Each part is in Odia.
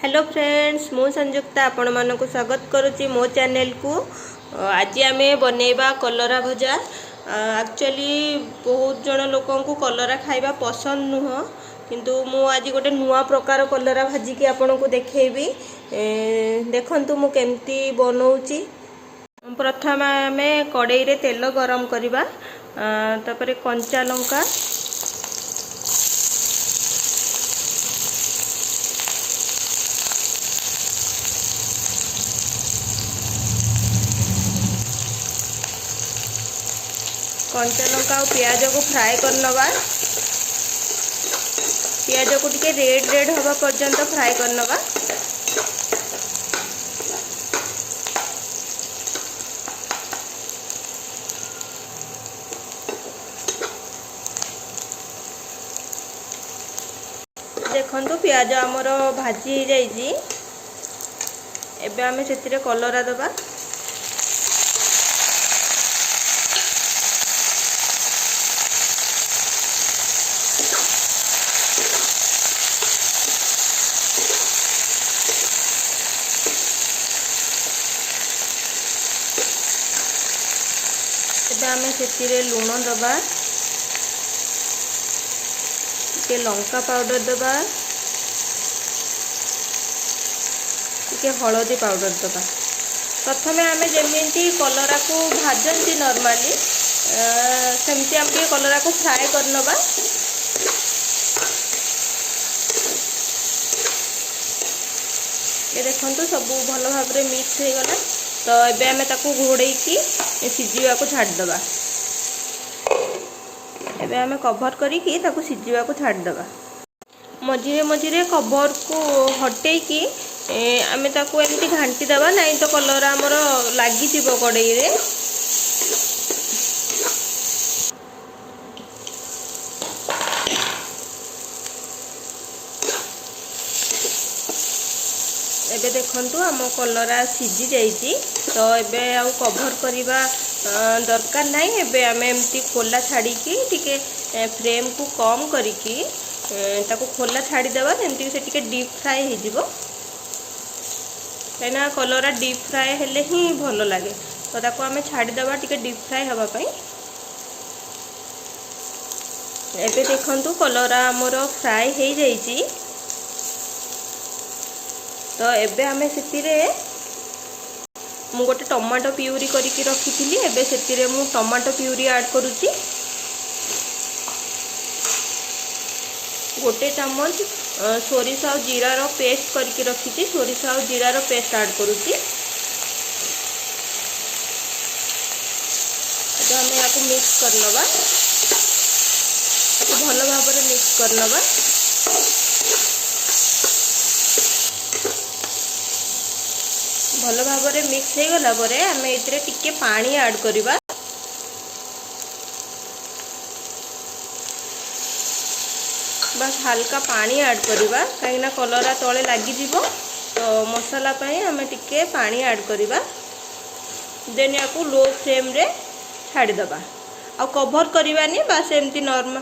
ହ୍ୟାଲୋ ଫ୍ରେଣ୍ଡସ୍, ମୁଁ ସଂଯୁକ୍ତା ଆପଣମାନଙ୍କୁ ସ୍ୱାଗତ କରୁଛି ମୋ ଚ୍ୟାନେଲକୁ। ଆଜି ଆମେ ବନେଇବା କଲରା ଭଜା। ଆକ୍ଚୁଆଲି ବହୁତ ଜଣ ଲୋକଙ୍କୁ କଲରା ଖାଇବା ପସନ୍ଦ ନୁହଁ, କିନ୍ତୁ ମୁଁ ଆଜି ଗୋଟେ ନୂଆ ପ୍ରକାର କଲରା ଭାଜିକି ଆପଣଙ୍କୁ ଦେଖେଇବି। ଦେଖନ୍ତୁ ମୁଁ କେମିତି ବନଉଛି। ପ୍ରଥମେ ଆମେ କଡ଼େଇରେ ତେଲ ଗରମ କରିବା, ତାପରେ କଞ୍ଚା ଲଙ୍କା, କଞ୍ଚା ଲଙ୍କା ଆଉ ପିଆଜକୁ ଫ୍ରାଏ କରିନେବା। ପିଆଜକୁ ଟିକେ ରେଡ୍ ରେଡ୍ ହେବା ପର୍ଯ୍ୟନ୍ତ ଫ୍ରାଏ କରିନେବା। ଦେଖନ୍ତୁ, ପିଆଜ ଆମର ଭାଜି ହେଇଯାଇଛି। ଏବେ ଆମେ ସେଥିରେ କଲରା ଦେବା। ଏବେ ଆମେ ସେଥିରେ ଲୁଣ ଦେବା, ଟିକେ ଲଙ୍କା ପାଉଡ଼ର ଦେବା, ଟିକେ ହଳଦୀ ପାଉଡ଼ର ଦେବା। ପ୍ରଥମେ ଆମେ ଯେମିତି କଲରାକୁ ଭାଜନ୍ତି ନର୍ମାଲି, ସେମିତି ଆମେ ଟିକେ କଲରାକୁ ଫ୍ରାଏ କରିନେବା। ଏ ଦେଖନ୍ତୁ, ସବୁ ଭଲ ଭାବରେ ମିକ୍ସ ହେଇଗଲା। ତ ଏବେ ଆମେ ତାକୁ ଘୋଡ଼େଇକି ସିଝିବାକୁ ଛାଡ଼ିଦେବା। ଏବେ ଆମେ କଭର୍ କରିକି ତାକୁ ସିଝିବାକୁ ଛାଡ଼ିଦେବା। ମଝିରେ ମଝିରେ କଭର୍କୁ ହଟେଇକି ଆମେ ତାକୁ ଏମିତି ଘାଣ୍ଟି ଦେବା, ନାହିଁ ତ କଲରା ଆମର ଲାଗିଯିବ କଡ଼େଇରେ। ଏବେ ଦେଖନ୍ତୁ, ଆମ କଲରା ସିଝି ଯାଇଛି। ତ ଏବେ ଆଉ କଭର୍ କରିବା ଦରକାର ନାହିଁ। ଏବେ ଆମେ ଏମିତି ଖୋଲା ଛାଡ଼ିକି ଟିକେ ଫ୍ଲେମ୍କୁ କମ୍ କରିକି ତାକୁ ଖୋଲା ଛାଡ଼ିଦେବା, ଯେମିତିକି ସେ ଟିକେ ଡିପ୍ ଫ୍ରାଏ ହେଇଯିବ, କାହିଁକିନା କଲରା ଡିପ୍ ଫ୍ରାଏ ହେଲେ ହିଁ ଭଲ ଲାଗେ। ତ ତାକୁ ଆମେ ଛାଡ଼ିଦେବା ଟିକେ ଡିପ୍ ଫ୍ରାଏ ହେବା ପାଇଁ। ଏବେ ଦେଖନ୍ତୁ, କଲରା ଆମର ଫ୍ରାଏ ହେଇଯାଇଛି। ତ ଏବେ ଆମେ ସେଥିରେ, ମୁଁ ଗୋଟେ ଟମାଟୋ ପିଉରି କରିକି ରଖିଥିଲି, ଏବେ ସେଥିରେ ମୁଁ ଟମାଟୋ ପିଉରି ଆଡ଼୍ କରୁଛି। ଗୋଟେ ଚାମଚ ସୋରିଷ ଆଉ ଜିରାର ପେଷ୍ଟ କରିକି ରଖିଛି, ସୋରିଷ ଆଉ ଜିରାର ପେଷ୍ଟ ଆଡ଼୍ କରୁଛି। ଏବେ ଆମେ ୟାକୁ ମିକ୍ସ କରିନେବା, ତାକୁ ଭଲ ଭାବରେ ମିକ୍ସ କରିନେବା। ଭଲ ଭାବରେ ମିକ୍ସ ହେଇଗଲା ପରେ ଆମେ ଏଥିରେ ଟିକେ ପାଣି ଆଡ଼୍ କରିବା। ବାସ୍, ହାଲକା ପାଣି ଆଡ଼୍ କରିବା, କାହିଁକିନା କଲରା ତଳେ ଲାଗିଯିବ। ତ ମସଲା ପାଇଁ ଆମେ ଟିକେ ପାଣି ଆଡ଼୍ କରିବା। ଦେନ୍ ୟାକୁ ଲୋ ଫ୍ଲେମ୍ରେ ଛାଡ଼ିଦେବା, ଆଉ କଭର୍ କରିବାନି। ବାସ୍, ଏମିତି ନର୍ମାଲ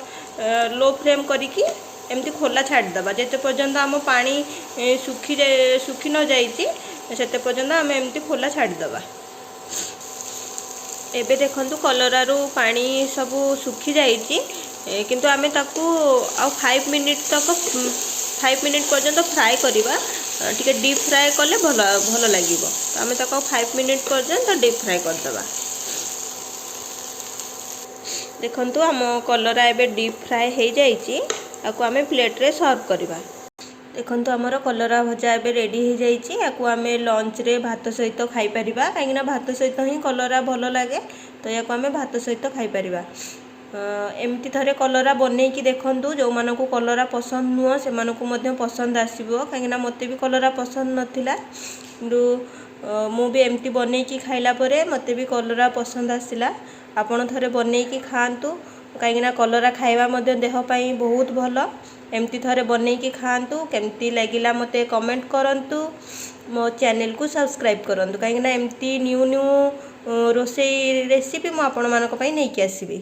ଲୋ ଫ୍ଲେମ୍ କରିକି ଏମିତି ଖୋଲା ଛାଡ଼ିଦେବା। ଯେତେ ପର୍ଯ୍ୟନ୍ତ ଆମ ପାଣି ଶୁଖି ଶୁଖି ନ ଯାଇଛି, ସେତେ ପର୍ଯ୍ୟନ୍ତ ଆମେ ଏମିତି ଖୋଲା ଛାଡ଼ିଦେବା। ଏବେ ଦେଖନ୍ତୁ, କଲରାରୁ ପାଣି ସବୁ ଶୁଖି ଯାଇଛି, କିନ୍ତୁ ଆମେ ତାକୁ ଆଉ 5 ମିନିଟ୍ ତକ, 5 ମିନିଟ୍ ପର୍ଯ୍ୟନ୍ତ ଫ୍ରାଏ କରିବା। ଟିକେ ଡିପ୍ ଫ୍ରାଏ କଲେ ଭଲ ଭଲ ଲାଗିବ। ତ ଆମେ ତାକୁ ଆଉ 5 ମିନିଟ୍ ପର୍ଯ୍ୟନ୍ତ ଡିପ୍ ଫ୍ରାଏ କରିଦେବା। ଦେଖନ୍ତୁ, ଆମ କଲରା ଏବେ ଡିପ୍ ଫ୍ରାଏ ହେଇଯାଇଛି। ତାକୁ ଆମେ ପ୍ଲେଟ୍ରେ ସର୍ଭ କରିବା। ଦେଖନ୍ତୁ, ଆମର କଲରା ଭଜା ଏବେ ରେଡ଼ି ହେଇଯାଇଛି। ୟାକୁ ଆମେ ଲଞ୍ଚରେ ଭାତ ସହିତ ଖାଇପାରିବା, କାହିଁକିନା ଭାତ ସହିତ ହିଁ କଲରା ଭଲ ଲାଗେ। ତ ୟାକୁ ଆମେ ଭାତ ସହିତ ଖାଇପାରିବା। ଏମିତି ଥରେ କଲରା ବନେଇକି ଦେଖନ୍ତୁ। ଯେଉଁମାନଙ୍କୁ କଲରା ପସନ୍ଦ ନୁହଁ, ସେମାନଙ୍କୁ ମଧ୍ୟ ପସନ୍ଦ ଆସିବ, କାହିଁକିନା ମୋତେ ବି କଲରା ପସନ୍ଦ ନଥିଲା, କିନ୍ତୁ ମୁଁ ବି ଏମିତି ବନେଇକି ଖାଇଲା ପରେ ମୋତେ ବି କଲରା ପସନ୍ଦ ଆସିଲା। ଆପଣ ଥରେ ବନେଇକି ଖାଆନ୍ତୁ, କାହିଁକିନା କଲରା ଖାଇବା ମଧ୍ୟ ଦେହ ପାଇଁ ବହୁତ ଭଲ। ଏମିତି ଥରେ ବନେଇକି ଖାଆନ୍ତୁ, କେମିତି ଲାଗିଲା ମୋତେ କମେଣ୍ଟ କରନ୍ତୁ। ମୋ ଚ୍ୟାନେଲକୁ ସବସ୍କ୍ରାଇବ୍ କରନ୍ତୁ, କାହିଁକିନା ଏମିତି ନ୍ୟୁ ନ୍ୟୁ ରୋଷେଇ ରେସିପି ମୁଁ ଆପଣମାନଙ୍କ ପାଇଁ ନେଇକି ଆସିବି।